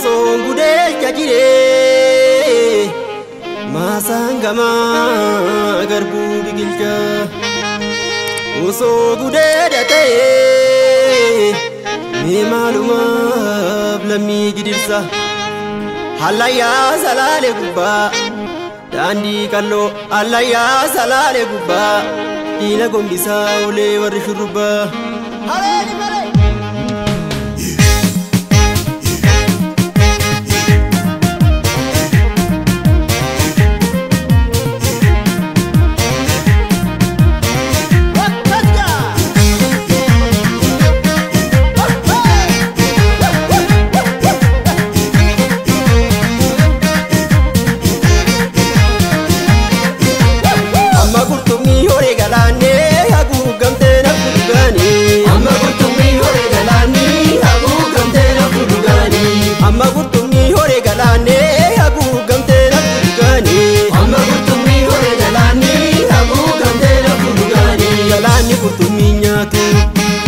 Osoon gudeelcha jiree maasaan gamaa garbuu biqilcha. Osoo gudeedha ta'ee mee maalumaaf lammii gidirsa. Hallayyaa salaalee gubbaa daandii qalloo hallayyaa salaalee gubbaa diina gombisaa olee warri shurrubbaa.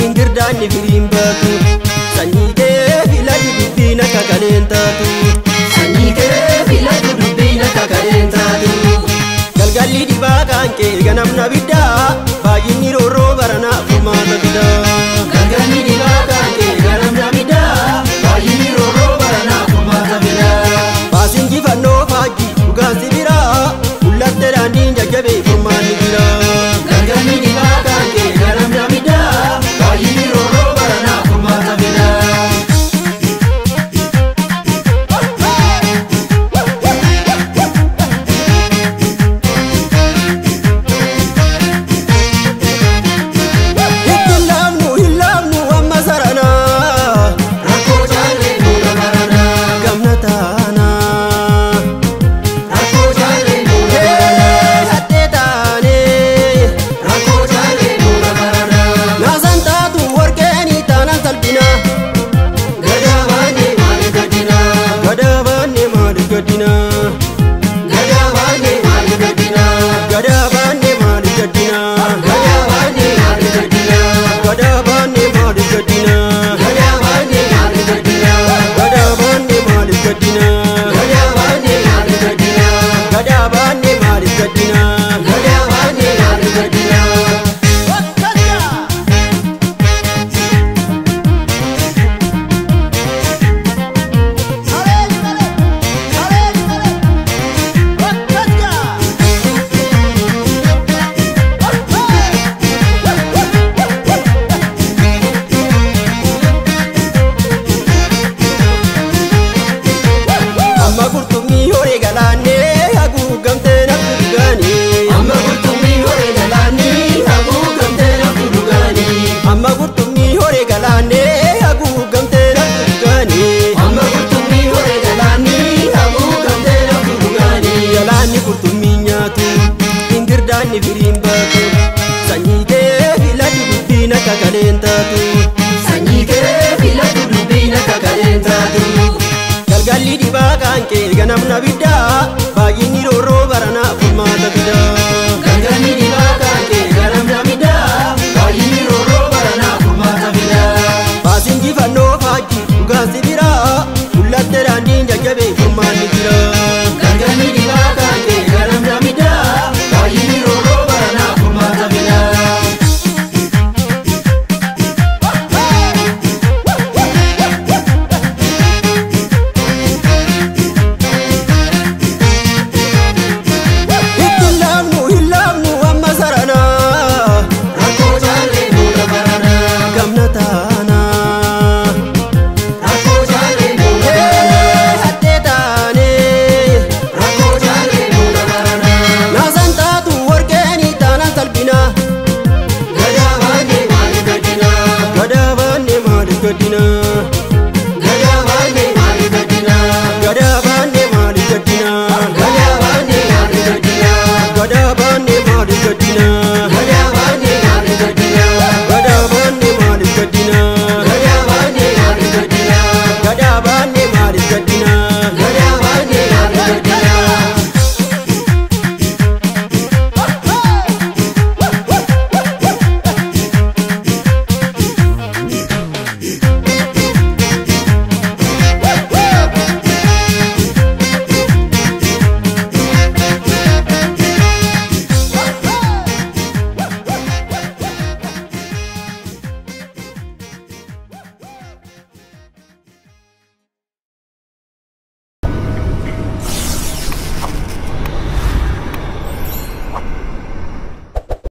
Ingirdaanni firiin baatu sanyii kee filadhu dubbiin akka kaleen taatu. Sanyii kee filadhu dubbiin akka kaleen taatu. Galgalli dhibaa kaankee ganamna biddaa baay'inni roorroo baranaa furmaata fidaa. Galgalli dhibaa kaankee ganamna biddaa baay'inni roorroo baranaa furmaata fidaa. Baasiin jifannoo faajjii dhugaan si biraa mul'atte daandiin jajjabee furmaanni jira. Galgalli dhibaa kaankee ganamna biddaa baay'inni roorroo baranaa furmaata fidaa. Hin laafnu amma saranaa. Rakkoo jaallee fuula baranaa. Gamna taanaa. Rakkoo jaallee fuula baranaa. Hattee taanee. Rakkoo jaallee fuula baranaa. Naasaan taatu warqeen taanaan salphinaa. Gadaa baannee maaliif gaddinaa? Gadaa baannee maaliif gaddinaa? Gadaa baannee maaliif gaddinaa? Gadaa baannee maaliif gaddinaa? Gadaa baannee maaliif gaddinaa? Gadaa baannee maaliif gaddinaa? Gadaa baannee maaliif gaddinaa? Gadaa baannee maaliif gaddinaa? Gadaa baannee maaliif gaddinaa? Gadaa baannee maaliif gaddinaa? Gadaa baannee maaliif gaddinaa? Amma qurxummii horii galaannee haguugamtee naftu dhugaanii. Amma qurxummii horii galaannii haguugamtee naftu dhugaanii. Amma qurxummii horii galaannee haguugamtee naftu dhugaanii. Amma qurxummii horii galaannii haguugamtee naftu dhugaanii. Galaanni qurxummii nyaatu ingirdaanni firiin baatu sanyii kee filadhu dubbiin akka kaleen taatu. Sanyii kee filadhu dubbiin akka kaleen taatu. Galgalli dhibaa kaankee ganamna biddaa baay'inni roorroo baranaa furmaata fidaa. Galgalli dhibaa kaankee ganamna biddaa baay'inni roorroo baranaa furmaata fidaa. Baasiin jifannoo faajjii dhugaan si biraa.